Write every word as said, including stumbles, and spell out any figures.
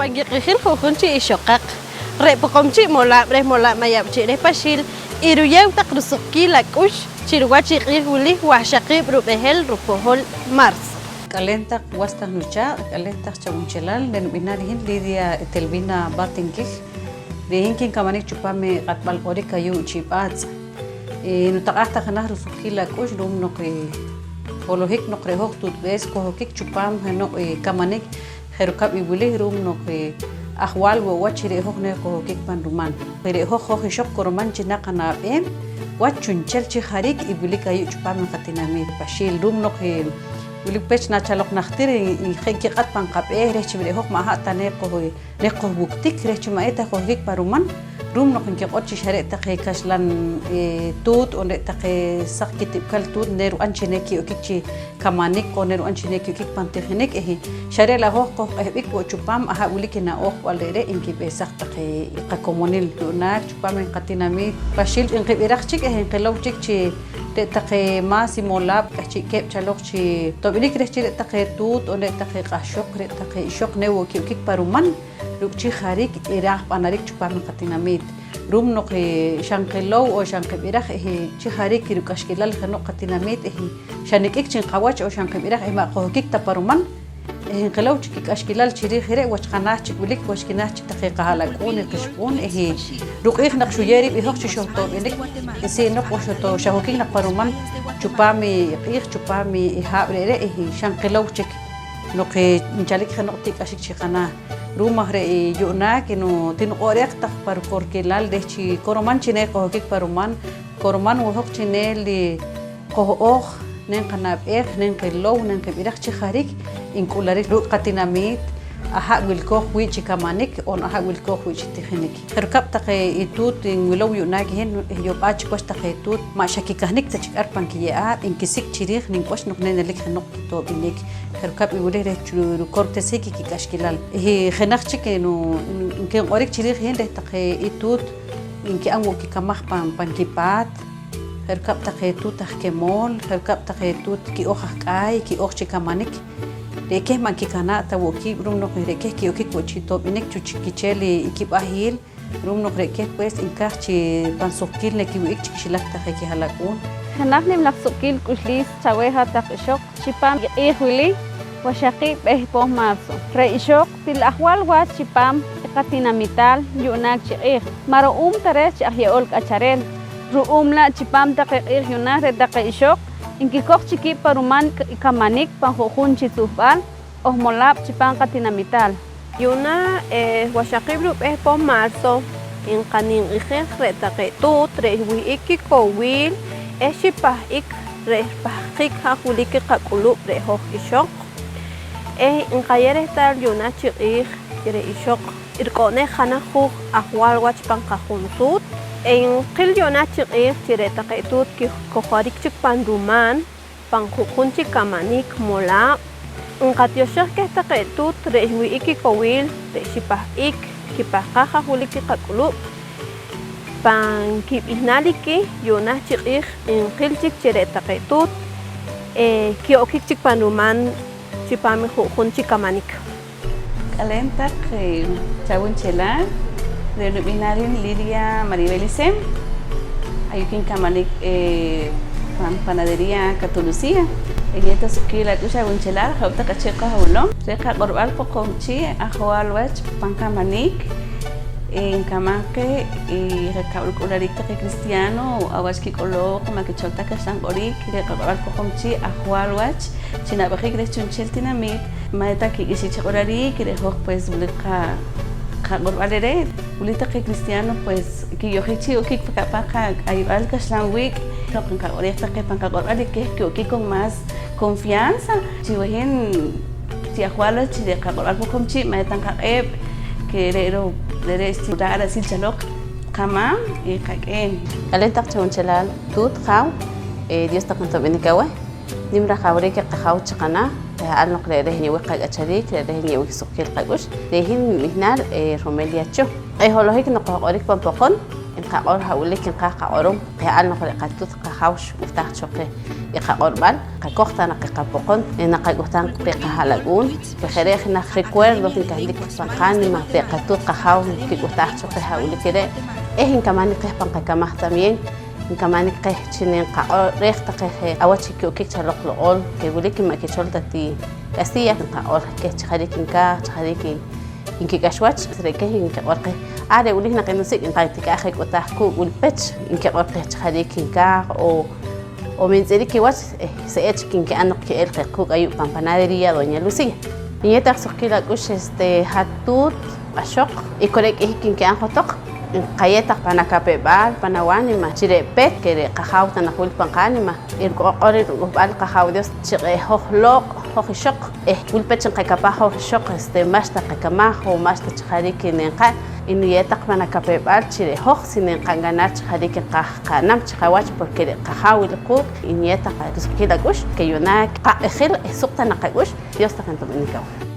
Pan kiq'ijil ju'jun chi ixoqaq, re' Poqomchi' Molaab' reh Molaab' Mayab'chi' reh Paxiil iruyeew taq rusuqkiil ak'ux chi ruwach i q'iij wili wahxaqiib' rub'ehel rupohol marzo. K'aleen taq was taq nuchaaq', k'aleen taq chawunchelal, re' nub'ihnaal i hin Lidia Etelvina Batinquij. Re' hin kinkamanik chupaam i q'atb'al q'orik ayu' Chi' B'aatz'. Eh, nutaq'aaj taq jenaj rusuqkiil ak'ux ru'um noq, eh, holohik noq re' hoj tuutb'ees kohokik chupaam jeno'q, eh, kamanik je' rukab' i wili, ru'um noq, eh, ajwaal wo' wach chi re' hoj ne kohokik pan ruman. Re' hoj, hoj ixoq koroman chi naqanab'eem wach chu'nchel chi jariik i wilik ayu' chupaam i qatinamiit Paxiil, ru'um noq, eh, wilik pech nachaloq najtir i, i je' nkiq'at pan qab'eeh reh chi re' hoj ma' ha' ta ne qoj-, reh qojwuktik reh chi ma' eta qojkik pa ruman, ru'um noq nkiq'or chi xa re' taqe kaxlan, eh, tuut on re' taqe saq kitib'kal tuut ne rub'an chi ne ki'okik chi kamanik on ne rub'an chi ne ki'okik pan tijinik, eh, xa re' la' hoj qojq'ehb'ik wo' chupaam, aha' wilik i na'ojb'al re're' nkib'ehsaj taqe i qakomonil yu'naak chupaam i qatinamiit Paxiil. Nqib'iraj chik eh nqilow chik chi re' taqe maas i molaab' k'ahchi'keeb' chaloq chi to'b'inik reh chi re' taqe tuut on re' taqe q'ahxoq, re' taqe ixoq ne wo' ki'okik pa ruman ruuk' chi jariik iraaj b'anarik chupaam i qatinamiit. Ru'um noq, eh, xa nqilow on xa nqib'iraj, eh, chi jariik i ruk'axkilal jeno'q qatinamiit, eh, xa nik'ik chi nqawach on xa nqib'iraj, eh, ma' qojkik ta pa ruman, eh, nqilow chik kik'axkilal chi riij i re' wach qanaah chik wilik, wach kinaah chik taqe qaha'lak'uun i qixq'uun, eh, ruq'iij naq xuyeew riib' i hoj chi xohto'b'inik, eh, si' noq wo' xoto-, xahokik naq pa ruman chupaam i q'iij, chupaam i haab' re're', eh, xa nqilow chik noq, eh, nchalik jeno'q ti'k'axik chi qanaah. Ru'um aj re' i yu'naak i nu-, ti nuq'o'reej taq pa rukorkilal reh chi koroman chi ne qojkik pa ruman, koroman wo' hoj chi ne li qoho'ooj, ne nqanab'eej, ne nqilow, ne nqib'iraj chi jariik nk'ularik ruuk' qatinamiit, aha' wilkooj wii' chi kamanik on aha' wilkooj wii' chi tijinik. Je' rukab' taqe i tuut nwilow yu'naak i hin, eh, yo'b'aal chik wach taqe tuut ma' xa kikahnik ta chik ar pan kiye'aab', nkisik' chi riij nik' wach noq ne nelik jeno'q kito'b'inik. Je' rukab' i wili reh chi rukortesik i kik'axkilal. Eh, jenaj chik, eh, nu-, nu-, nkinq'orik chi riij i hin reh taqe i tuut nki'an wo' kikamaj pan, pan kipaat, je' rukab' taqe tuut aj kemool, je' rukab' taqe tuut ki'ooj aj k'aay, ki'ooj chi kamanik. Re' keh ma' nkikanaa' ta wo' kiib' ru'um noq re' keh ki'okik wo' chi to'b'inik cho chi kichel i, i kib'ahiil. Ru'um noq re' keh, pues, nkaaj chi pan suqkiil nakiwih'ik chi kixilak taqe kiha'lak'uun. Jenaj nimlaj suqkiil k'uxliis chaweh hat-taq ixoq chipaam i q'iij wili, waxaqiib' b'eeh poh marzo. Re' ixoq til ajwaal wach chipaam i qatinamitaal yu'naak chi q'iij, ma' ru'um ta reh chi aj ye'ol k'achareel, ru'um la' chipaam taqe q'iij yu'naak re' taqe ixoq nkikoj chik kiib' pa ruman i kamanik pan ju'jun chi tz'uhb'aal oh molaab' chipaam qatinamitaal. Yu'naak, eh, waxaqiib' rub'eeh poh marzo, nqaninq'ijej re' taqe tuut re' xwih'ik kikowiil eh xipah'ik re' ripahqik haj wilik i qak'ulub' re' hoj ixoq. Eh, nqayeew rehtaal yu'naak chi q'iij chi re' ixoq rik'o'neej jenaj huuj ajwaal wach pan qajunsuut. Eh, nqil yu'naak chi q'iij chi re' taqe tuut kikojariik chik pan ruman pan ju'jun chi kamanik molaab'. Nqatioxej keh taqe tuut re' xwih'ik kikowiil re' xipah'ik, kipahqaj haj wilik i qak'ulub'. Pan kib'ihnaal i kih, yu'naak chi q'iij nqil chik chi re' taqe tuut, eh, ki'okik chik pan ruman chipaam i ju'jun chi kamanik. K'aleen taq, eh, chawunchelal, re' nub'ihnaal i hin Lidia Maribel Isem, ayu' kinkamanik, eh, pan panadería Cato Lucía. Eh, nieta suqkiil ak'ux awunchelal, jawuuk taq achii' qojawilom. Re' qaq'orb'al Poqomchi' ajwaal wach pan kamanik, eh, nkamaj qeh, eh, je' rikab' ruk'ulariik taqe cristiano awach kik'oloq, ma' kichol ta kaxlan q'orik. Re' qaq'orb'al Poqomchi' ajwaal wach chi nab'ajik reh chu'nchel tinamit, ma' eta kik'ixik chi q'orariik, re' hoj, pues, wilik qa-, qaq'orb'al re're'. Wilik taqe cristiano, pues, kiyojik chi okik pa kapaat qak'ayb'al kaxlan wiik'. Noq nqaq'oreej taqe pan qaq'orb'al, re' keh ki'okik con más confianza. Chi weh hin, chi ajwaal wach chi re' qaq'orb'al Poqomchi' ma' eta nqaq'eb', ke re' ro-, re're' xti-, raar asil chaloq qamaam i qak'een. K'aleen taq chawunchelal tuut, qaaw, eh, Dios taq nto'b'inik aweh. Nim rajawriik i qAjaaw chi qanaah, reha'al noq re' reh nye'wik qak'achariik, re' reh nye'wik suqkiil qak'ux. Re' hin nib'ihnaal, eh, Romelia Cho. Q'ee' holohik noq qojq'orik pan poqon, Qaq'or ha' wilik nqaaj qaq'orom, qe'al noq re' qatuut qajaaw xk'uhtaaj cho qeh i qaq'orb'al, qakoj ta naq i qapoqon, eh, naqak'uhtaaj qeh qaha'lak'uun. Wi je' re' jenaj recuerdo nkahlik pan qanima, re' qatuut qajaaw nkik'uhtaaj cho qeh ha' wilik re', eh, nkamanik qeh pan qakamaj también, nkamanik qeh chi neenqaq'oreej taqe je awach i ki'okik chaloq loq'ool, ke wilik i ma' kichol ta ti castilla, nqaq'or keh chi jariik nkaaj, chi jariik i nkik'ax wach, re' keh nkiq'or qeh, ah, re' wilik naq enusik', nqatik'aaj je k'uhtaaj kuuk' wul pech, nkiq'or qeh chi jariik nkaaj, o, o mi ntz'irik kiwach, eh, se'et chik nki'an noq ki'el qeh quuk' ayu' pan panadería Doña Lucía. Nyeew taq suqkiil ak'ux, este, hat tuut, ixoq, y ku re' k'ihik nki'an johtoq, nqayeew taq pan akapew-b'al, pan awaanima, chi re' pech, ke re' qajaaw ta naq wul pan qaanima, i ruq'oq'or i ruk'uhb'al qajaaw Dios chi q'e' hoj looq', hoj ixoq, eh, wul pech nqakapaaj hoj ixoq, este, ma'xta qakamaj, o ma'xta chi jariik neenqa'n, nyeew taq pan akapew-b'al chi re' hoj si neenqa'n ganar chi jariik nqaaj qa'nam chi qawach, porque re' qajaaw wili quuk', nyeew taq suqkiil ak'ux, ke yu'naak qaq'ijil, eh, suq ta naq qak'ux, Dios taq nto'b'inik aweh.